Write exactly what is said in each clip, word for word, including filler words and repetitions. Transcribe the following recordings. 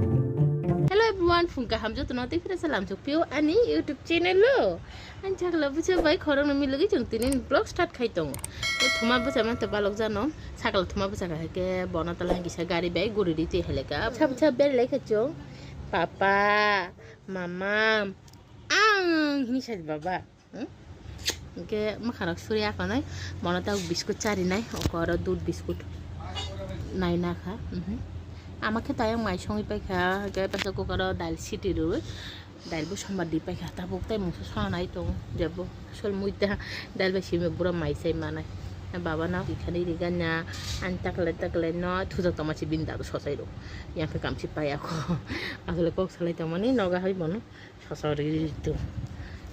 Hello everyone, phung kaham jotono tei phira salam chuk phio ani YouTube channel o. Ani chakla bwsa bai khorang no milogwi chwng tini vlog start khai tongo. Tei thuma bwsa man to balok jano, sakla thuma bwsa kha ke bono tola kisa gari bai guri ri twi heleka. Bwsa bwsa bel lai kha chwng. Papa, mama, ang hini sai baba. Hmm? Hingke mwkharok suri akonai, mono tabuk biskut charinai, oko oro dudh biskut naina kha. Mhm. Ama khe tayang mai songwi paikha, hingke pressure cooker o dail siti rwui, dail bo sombar di paikha, tabuk tei mungsa sonai tongo, jebo sol muita dail bai simi bura mai chai manai. Baba no ikhani riganya, ani takle takle no thujak tongma si bini daru sochai rw. Yang khe kamchi paiya kho, asole kok salai tongmani noga hai bono. Sosori ritu.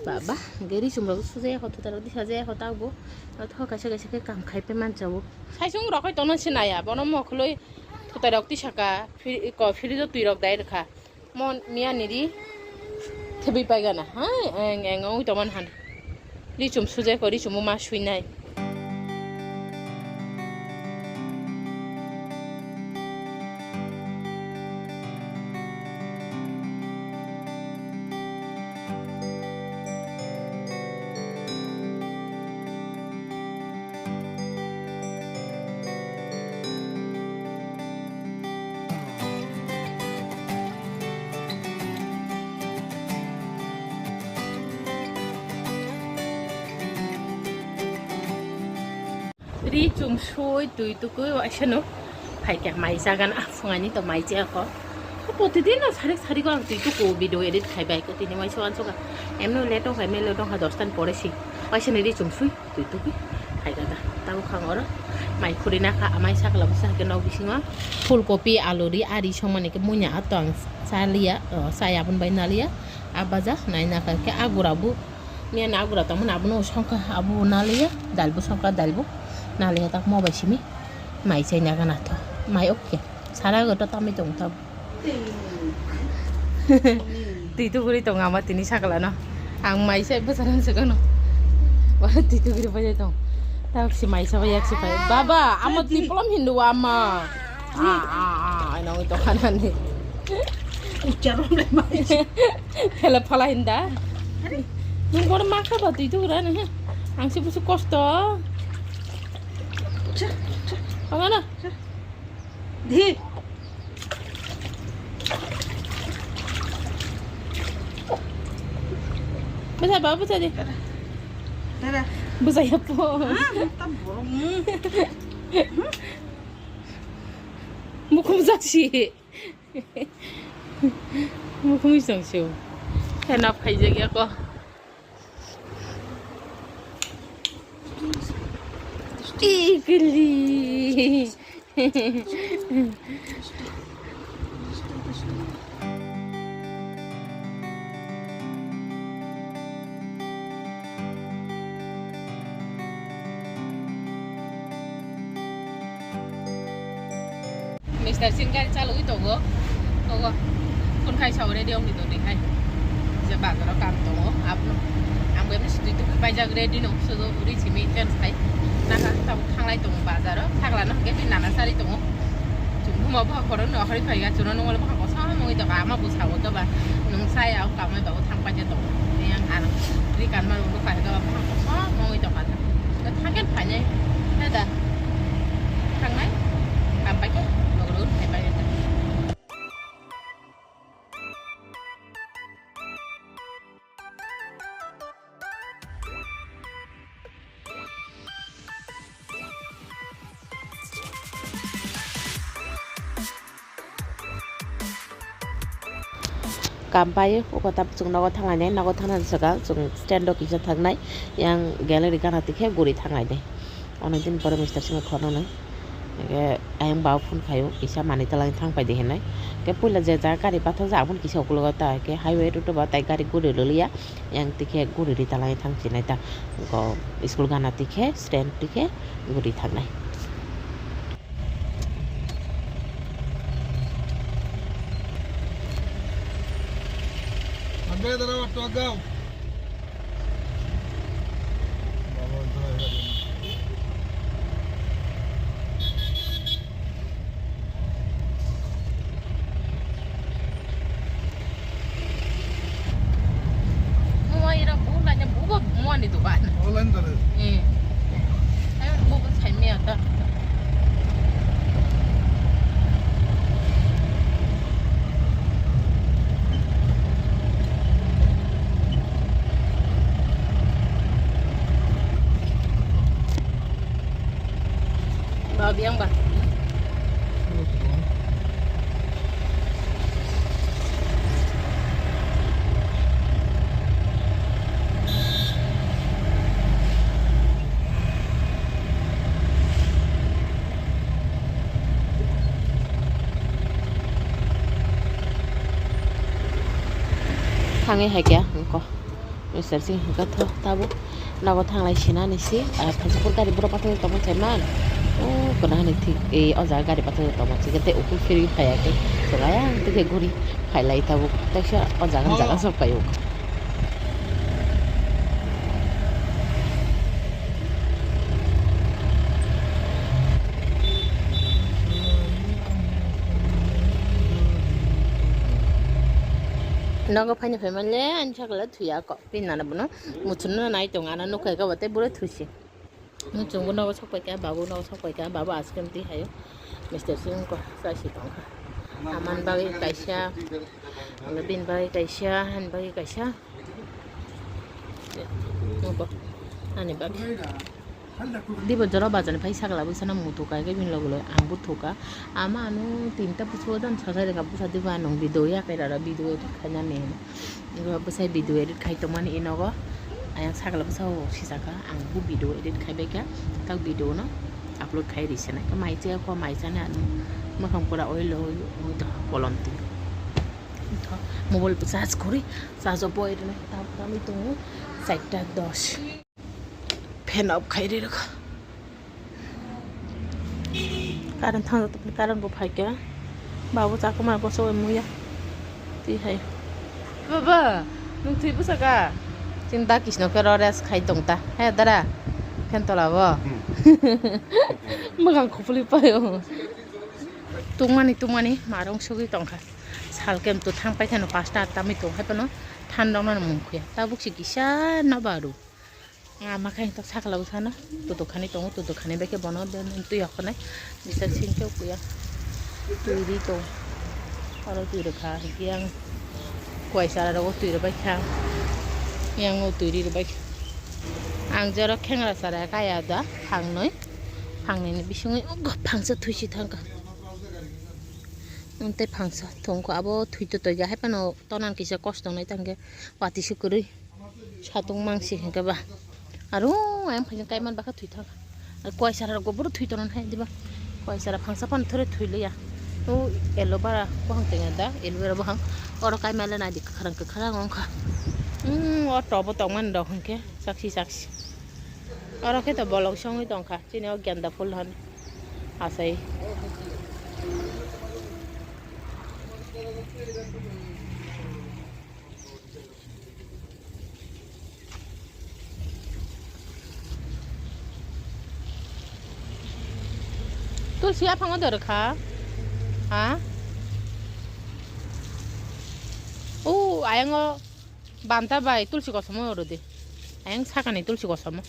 Baba, gari chumrok sujaya kho, thutai rok disa jaya kho, tabo. Atho kaisa kaisa khe kam khai pe mancha bo. Saisung rok hai tono sinaya, bono mokhului thutai rok tisaka, fri-, ko fridge o twi rok dai rwkha. Mon miya ni ri thebwi paigana, ha, eng, eng, ong toman han. Ri chum sujaya kho, ri chum ma suinai. Ri chum sui twi tukui waisa no phaikha mai jagan a phungani to mai chaya kho. Protidin no sarik sarik o ang twi tuku video edit khai bai khe tini waisa wansukha. Emno leto khai melo tongkha dos tan pore si. Waisa ni ri chum sui twi tukui phaikha ta. Tabo khang oro mai khuri nakha amai sakla bwsa hake nok bisingo. Phul kopi alu ri ari songmani khe munya ato ang chaliya, o, chaya aboni bai naliya. A baja nai nakha khe a gura bu. Miya na agura tongmani abono songkha, abo naliya, dalbo songkha, dalbo naliya, tak mo bai simi mai chai nagana tho, mai okke, sara goto tamai tong tabo. Twi tuguri tong ama tini sakla no, ang mai chai bwsarang se gano, wala twi tuguri bai tong, tak si mai sa bai yak si pai, baba, amo twi polom hindu ama. Ah, ah, ah, ano ito kanani. Ucharom le mai. Phala phala hinda. Are. Nung kono makha ba twi tugra ne. Ang si busu kosto. Cha, cha. Angana. Cha. Di. Bwsa ba bwsa di. Dada. Dada. Bwsa ya po. Ah, tam borong. Mukhum jaksi. Mukhung song sio. Kena phaijak ya ko. Ikli. Mister Singh gari chalogwi tongo. Ogo. Phone khai sao ready wngwi tongdi khai. Je bazaro kam tongo. Abno. Ang bo emni sutwi tukwi paijak ready no. Sudo uri simi chance khai. Naka tamo thanglai tongo bazaro. Thagla no hwnkhe twi nana sari tongo. Chwng buma bwkha khoro no khari phaiga. Chwngno nungwle bwkha kosom wngwi tongkha. Ama bwsa o doba. Nung saya o kamai ba o thang paijak tongo. Yang ano. Ri kanma rok bwkha doba bwkha kosom wngwi tongkha. Thangkhe phainai. Heda. Thangnai, kam pai khe, logo logo thai pai khe. Kam pai, uko tab chwng nogo thanglainai, nogo thangna swkang chwng stand o kisa thangnai, yang gallery gana tikhe guri thanglainai. Onek din pore Mister Singh khornai. Hingke ayang bao phone khaio, kisa manui twlangwi thang paidi hinwi. Hingke puila je jaga gari pathakjak, aboni kisa ukulogo ta, hingke highway road o ba tai gari guri liliya, yang tikhe guri ri twlangwi thang chinai ta. Go school gana tikhe, stand tikhe guri thangnai. Thangwi hai khe wngkha. Mister Singh hwnkha tho tabuk nogo thanglai sinani si, ah, phaisa phur gari borok pathor tongma chaiman. O kwna hwnwi thik, eh, o jaga gari pathor tongma chikhe tei uphur phirwi phaiya khe chwng ayang tei khe guri phailai tabuk. Teisa o jaga, oh, jaga sok paio. Nogo phaina phaimanle ani sakla thuya kok. Tei nana bono muchungno nai tongo, ano nukha khe bo tei buro thusi. Muchungo nogo sok paikha, babu nogo sok paikha, babu ice cream twi haio. Mister Singh ko sa si tongkha. Aman bagwi kaisa, alo bini bagwi kaisa, ani bagwi kaisa. Nugo, ani bagwi. Dibo jora bajani phai sakla bwsano muthuk kha khe bini loge loge ang bo thukha. Ama ano tinta bwskango dan sajai rwkha bwsa dibo ano video yakarwi rw video edit khainani hinwi. Ibo bwsai video edit khai tongmani inogo. Ayang sakla bwsao sijak kha ang bo video edit khai bai kha. Tak video no upload khai rwsani. Mai chaya kho mai chani ano mwkhang pura oil oil oi tongkha kolom twi. Mobile bo charge kwrwi charge o boi rwna ta tamwi tongo charta dos. Fan off khai ri rwkha. Current thang jato, current bo phaikha. Babu chakma bo soi muya. Twi hai. Baba, nwng thwi bwsaka? Chini da kisno khe ro rest khai tong ta. He dara. Fan tola bo. Hmm. Mwkhang khupulwi paio. Tungmani tungmani marung sugwi tongkha. Salke to thang paithano pasta tamwi tong hai phano thandokno mung khuya. Tabuk se kisa no baru. Ama khe to sakla bwsano to dokhani tongo, to dokhani bai khe bono twi hoknai. Bisal singke kuya. Twi ri tong. Oro twi rwkha yang kuai sara rogo twi rwbai kha. Yang o twi ri rwbai kha. Ang jero khengra sara kaya da phangnoi. Phangnoi ni bisingoi phangsa thwisi thangkha. Tei phangsa thongkho abo thwi to toiga hai phano tonan kisa kosto wngnai tangkhe watwi se kwrwi satung mangsi hinkhe ba aro ayang phaikhe kaiman bakha thwi thangkha. Kuai sara rok bo boro thwi tonan hai diba kuai sara phangsa phano thore thwi liya. O aloe vera bohang tengya da aloe vera bohang oro kaimale naidi kwkhrang kwkhrang wngkha. O tobo tongmani rok hinkhe chaksi chaksi oro khe to bolong songwi tongkha chini o genda phul hwn asai. Tulsi aphango dorkha. Ha? O ayango banta bai tulsi kosomo oro de. Ayang sakani tulsi kosomo.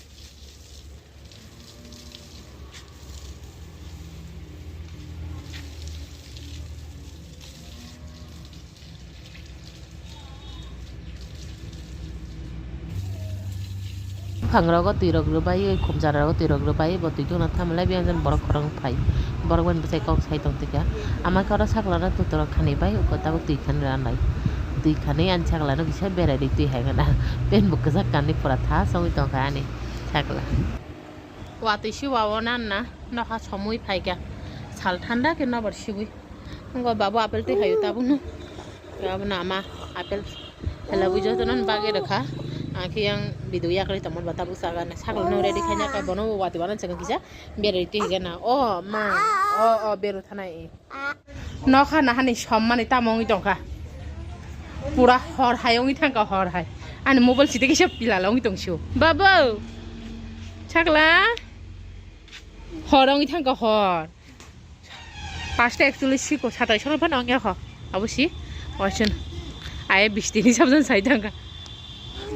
Buphangrogo twirok rwbai, khumjararogo twirok rwbai, bo twi tongna thamlai, biyang jani borok khorang phai. Borok bini bwsai kok sai tongtwikha. Ama khe oro sakla no twtwrok khani bai, uko tabuk twi khani ranai. Twi khani ani sakla no kisa berai ri twi hai khana. Pant bo kwchak kanwi pura tha songwi tongkha ani sakla. Watwi siwa o nanna nokha somwi phaikha. Sal thanda khe nobar siwi. Ngo babu apple twi hayo tabukno. Abono ama apple helabwi jotono bagwi rwkha. Ang khe yang video yakarwi tongmani ba tabuk chagana. Sakla no ready khaina khe bono watwi wana chwng kisa berai twi higana. O ma. O o beru thanai. Nokha nahani sommani tamo wngwi tongkha. Pura hor hai wngwi thangkha hor hai. Ani mobile site kisa pilala wngwi tongsio. Babu. Sakla. Hor wngwi thangkha hor. Pasta actually siko satai sono phano wngya kho. Abo si. Oisin. Aye bistini sabjan sai thangkha.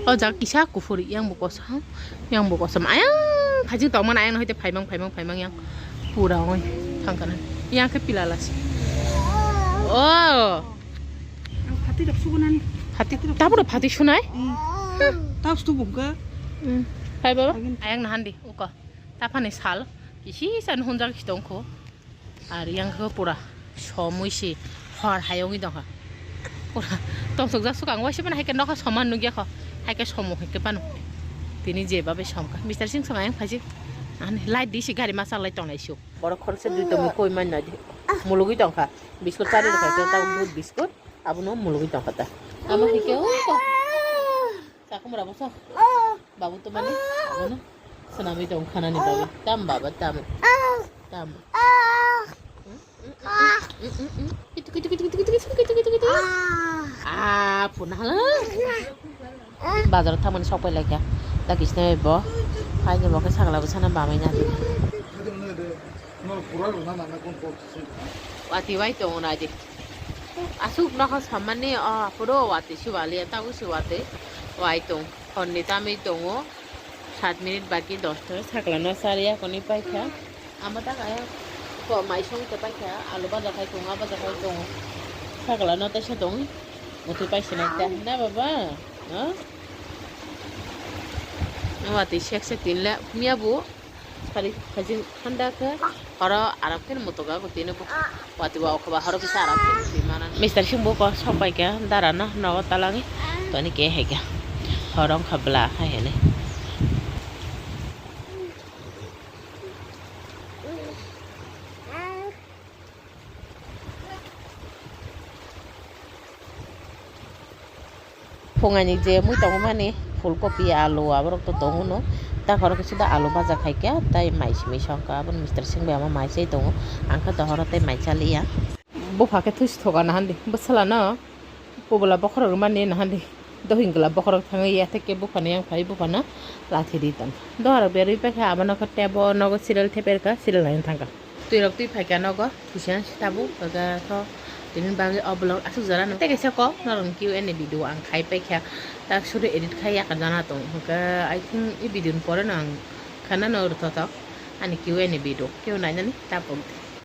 O jaga kisa kuphur yang bo kosom, yang bo kosom. Ayang phajing tongmani ayang no hoite phaimang, phaimang, phaimang yang pura oi thangkana. Yang khe pilala si. Oh. Ang phati rok sugunani. Phati, tabura phati sunai? Hmm. Tau stu bungka. Hmm. Hai baba. Agin. Ayang nahan di, uko. Taphani sal. Kisi san hunjak si tongkho. Ar yang khe pura somwi si hor hayungwi tongkha. Pura tongthokjak sukang waisa mani hai khe nokha soman nukya kho. Hai khe somo hai khe pano. Tini je babe somkha. Mister Singh song ayang phaisi. Ani light di si gari masa lai tongnai su. Borok khoroksa dui tongwi koi man nai di. Mulugwi tongkha. Biskut chari rwkha khe ta dud biskut. Abono mulugwi tongkha ta. Amo hai khe o ko. Sakhum rabo sa. Babu to mani. Abono. Swnamwi tong khanani bagwi. Tam baba tam. Tam. Kitu kitu kitu kitu kitu kitu kitu kitu kitu. Ah, phone hala. Bazar thamani sok pai laikha. Da kisna bo. Hai ni bo khe sagla bwsana bamai na. Wati wai tongo na di. Asuk nokha samani o aphuru wati siwali ta usi wati wai tong. Honni tamwi tongo. Saat minute baki dosta sakla no sari akoni paikha. Ama ta kaya ko mai song te paikha. Alu baja khai tongo, baja khai tongo. Sakla no tesa tong. Muti paisi na ta na baba. No? Wati sek sek tin le miya bu. Sari khajin handa khe horo aram khe motoga ko tini bo wati wa okhoba horo kisa aram khe twi mana. Mister Singh bo ko sok pai khe dara no nogo talangi toni ke hai khe horo wngkha bla hai hene. Phungaini je mui tongmani phulkopi, alu, aborok to tongo no. Ta khoro khe suda alu baja khaikha, tai mai simi songkha, aboni Mister Singh bai omo mai chai tongo. Ang khe dohoro tei mai chaliya. Bupha khe thusi thoka nahandi, bwsala no kubula bokhorok rwmani nahandi. Dohingla bokhorok thangwi ya, tei khe buphano yang phai buphano lathi ri tong. Dohorok berwi paikha, abono khe tebo nogo serial theperkha, serial naina thangkha. Twirok twi phaikha nogo, kisa se tabuk, kaka kho tini bagwi o vlog asuk jora no. Tei kaisa kok norok Q and A video ang khai paikha, tak suru edit khai yakar jana tong. Hwnkhe I think i video ni pore no ang khana no rwthotok ani Q and A video. Kebo nainani tabuk.